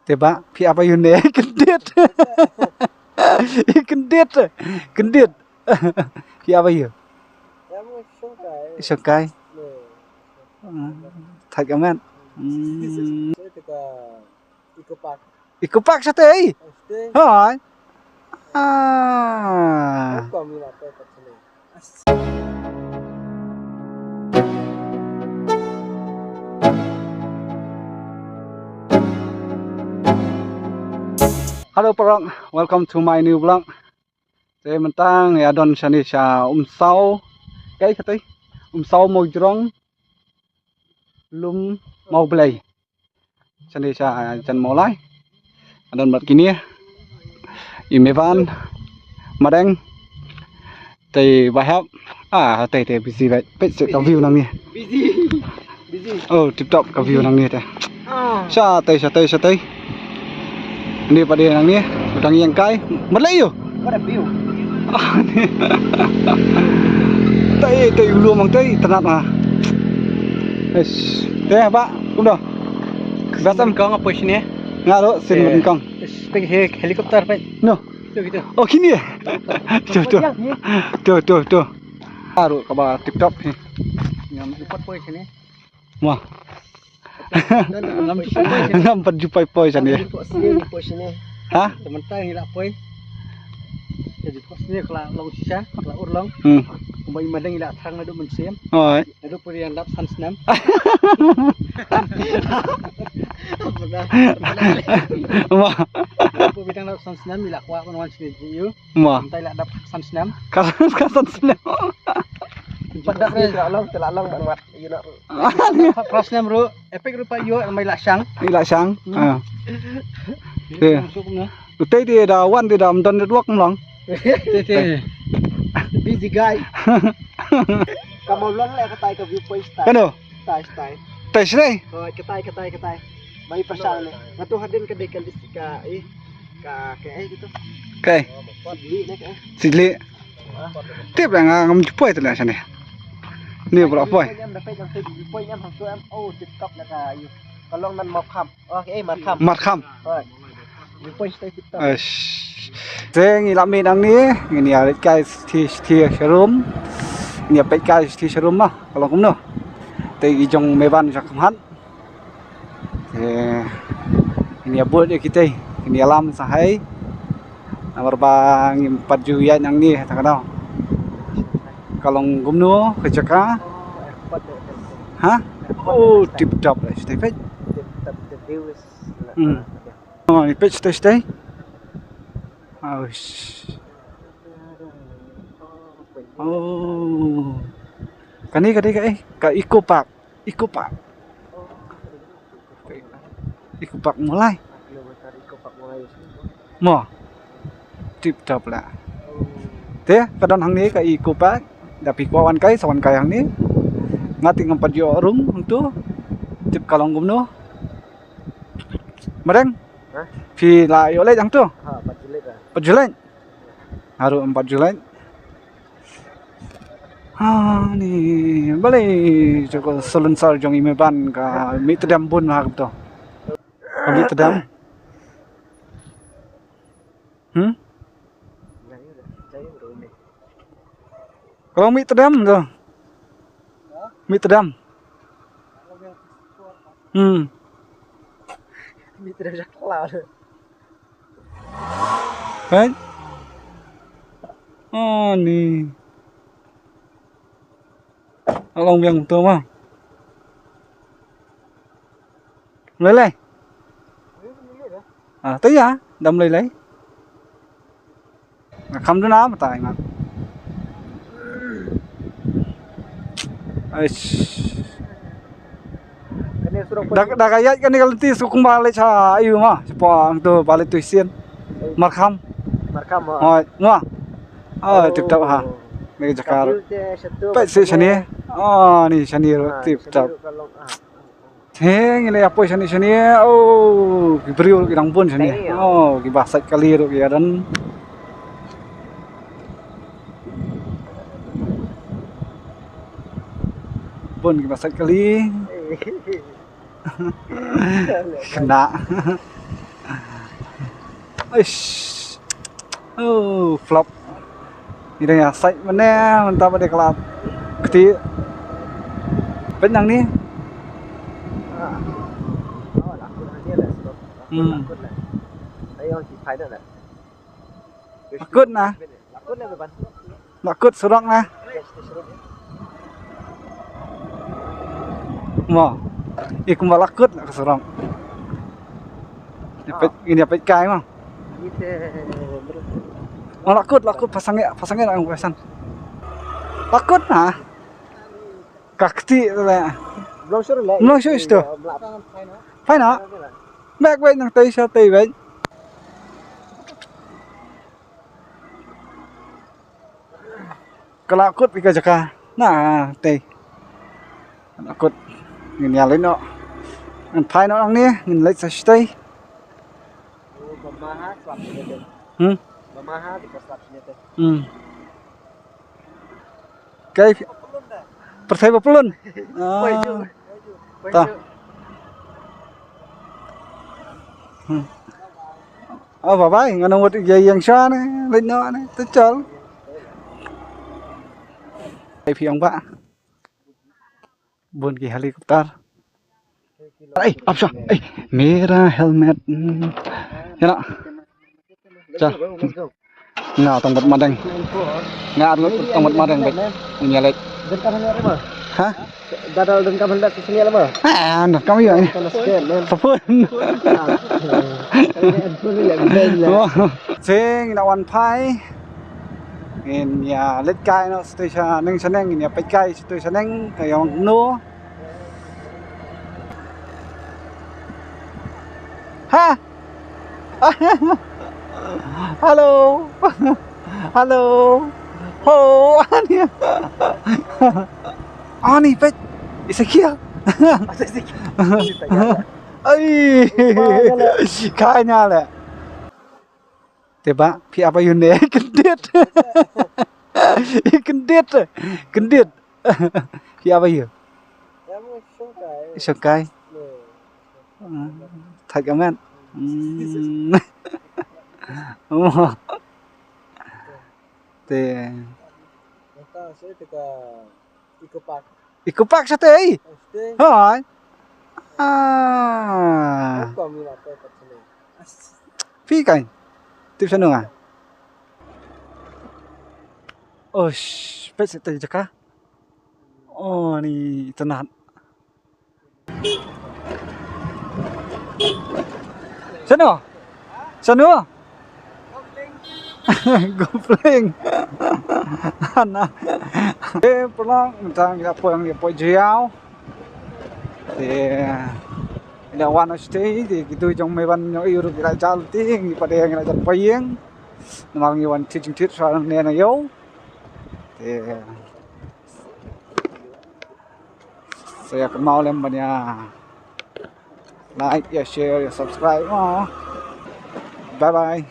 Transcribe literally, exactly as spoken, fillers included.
Te ba, phi ap aiu ne? Kyndit. Kyndit. Kyndit. Phi ap aiu? Ïa, mo shongkai. Shongkai. Ne. Hmm. Thait ka met. Hmm. Te ka Eco Park. Eco Park shatei. Shatei. Hooid. Ah. Welcome, ïa, to, to, to. Hello paralok, welcome to my new vlog. Te mynta ngi ïa don shane sha Umsaw. Kaei katai? Umsaw Mawjrong. Lum Mawblei. Shane sha jan Mawlai. Adon bad kine. I Mevan. Madeng. Te ba hep. Ah, te te busy bad. Peit sha ka view nangne. Busy. Busy. Oh, tip top ka view nangne te. Ah. Shatei, shatei, shatei. Ni pat de nangne. Dang ïeng kai. Mat lei ïoh. What a view. Ah, ni. Tei, tei, u lum mang tei, tnat ma. Eish. Te, ba, kumno? Ba sam kong apa sini? Nga ruh, sin eh, kong. Eish, peng he helicopter, peng. No. Tu gitu. Oh, kini. Tu, tu. Tu, tu, tu. Baru kaba tip top ni. Ngam jumpa poi sini. Wah. Ngam pat jumpa poi sani. Ha? Sementara ngi la poi. Jadi pos ni kala long shisha, kala ur long. Hmm. Kumba i Madeng i la thrang naduh mynsiem. Oi. Naduh pudi dang dap san snem. Wah. Naduh pudi dang dap san snem i la kwah ban wan sini ji ïu. Mo. Mynta i la dap san snem. Ka, ka san snem. Pat dap ni. Te la long, te la long ban wat, you know. Pat, pat snem ruh, epek ruh pat ïoh, mai la shang. I la shang. Hmm. Ah. Te. Masuk na. Utai te da wan te da ym don network ym long. Te te. Busy guy. Ka Mawlong le katai ka viewpoint stai. Kano? Stai, stai. Tai stai? Oh, katai, katai, katai. Mai pasal ni. Ngatu hadin ka dei ka list ka, eh, ka, ka, eh, gitu. Kai. Sijli ne ka. Sijli. Ah. Tip nga ngam jumpa ïa tu la shane. Ni pula poi. Viewpoint em, dapat yang tu viewpoint em, hangtu em. Oh, tip top la ka, ayu. Ka long nan Mawkham. Oh, eh, Markham. Markham. Hooid. Viewpoint stai tip top. Eish. Te ngi la mih nangne, ngin ïa leit kai shithi shithi sharum. Ngin ïa peit kai shithi sharum ma, ka long kumno. Te ki jong Meban sha khmat. Te ngin ïa bud ïa kitei, ngin ïalam sa hai. Namar ba ngim pat ju ïaid nangne ta ka daw. Ka long kumno ka jaka. Ha? Oh, tip top la, shithi peit. Tip top, the view is Hmm. Oh, ni peit shatei shatei. Oh, sh-, oh. Kane ka dei ka, eh, ka Eco Park. Eco Park. Eco Park Mawlai. Mo. Tip top la. Te, ka don hangne ka Eco Park. Da phi kwah wan kai, sa wan kai hangne. Nga te ngam pat ju rung hangtu. Tip ka long kumno. Madeng? Ha? Phi la ïoh leit hangtu? Ha, pat ju leit. Pat ju leit? Haru em pat ju leit. Ha, ni, balei jaka salonsar jong i Meban ka mih tdem bun ha kumto. Ka mih tdem. Hmm? Ka long mih tdem tu. Mih tdem. Hmm. Mih tdem sha khlaw. Kan? Oh, ni. Ka long biang tu ma. Lei lei. Ah, te ïa, dam lei lei. Nga kham duna mata nga. Aish. Da, da ka ïaid kane ka lynti shu kumba leit sha aiu ma. Sha pang tu ba leit tu sien. Markham. Markham, ha. Hooid, nga. Oh, tip top ha. Ni ka jaka ruh. Peit sha shane. Oh, ni shane ruh tip top. He, ngi la ïa poi shane shane. Oh, ki briew ruh ki dang bun shane. Oh, kiba sait kali ruh ki ïa don. Bun kiba sait kali. Kena. Ish. Oh, flop. Ngi dang ïa sait mynne, mynta ba dei ka la kti. Peit nangne. Hmm. Akut na. Akut surok na. Mo. Ïa kumba la kut na ka surok. Ïa peit, ngin ïa peit kai mo. Mo la kut, la kut pasang ïa, pasang ïa la kut pasang. La kut na. Ka kti le. Blong shuh le. Blong shuh isto. Fine na. Bek bek nang tei sha tei bek. Ka la kut ïa ka jaka. Na tei. Ka la kut. Ngin ïa leit noh. Ngan phai noh nangne, ngin leit sa shatei. Hmm. Hmm. Kai pyrthei ba pyllun. Ah. Ta. Hmm. Oh, bye bye, ngan ong wat ïa ïeng sha ne, leit noh ne, te chal. Ai phi ong ba. Bun ki helicopter. Ai, ap sha. Ai, mera helmet. Hmm. Ya na. Cha. Nga tong bat madeng. Nga at ngut tong bat madeng bet. Nya lek. Dengkam hanya apa? Ha? Dadal dengkam hendak ke sini lama. Ah, dengkam ya ini. Kalau sekian, men. Sapun. Kalau ni pun ni lek ben lah. Oh. Sing na wan phai. Ngin ïa leit kai noh shatei shaneng shaneng, ngin ïa peit kai shatei shaneng ka ïong no. Ha? Hello. Hello. Ho, ani. Ani peit. Ezekiel. Ai. Kai nya le. Te ba phi ap aïu ne? Kyndit. Kyndit. Kyndit. Phi ap aïu? Shongkai. Thait ka met. Hmm. Te. Eco Park shatei. Hai. Ah. Phi kai. Tip shano nga. Osh, peit shatei jaka. Oh, ni tynat. Shano? Shano? Gopling. Ana. Eh, paralok, mynta ngi la poi, ngi la poi Jaiaw. Te ngi la wan shatei, te kitu jong Meban jong i ruh ki la jal te, ngi pat de ngi la jal poi ïing. Namar ngi wan thied jingthied sha ne na ïew. Te Sa ïa kynmaw lem ban ïa like, ïa share, ïa subscribe. Oh. Bye bye.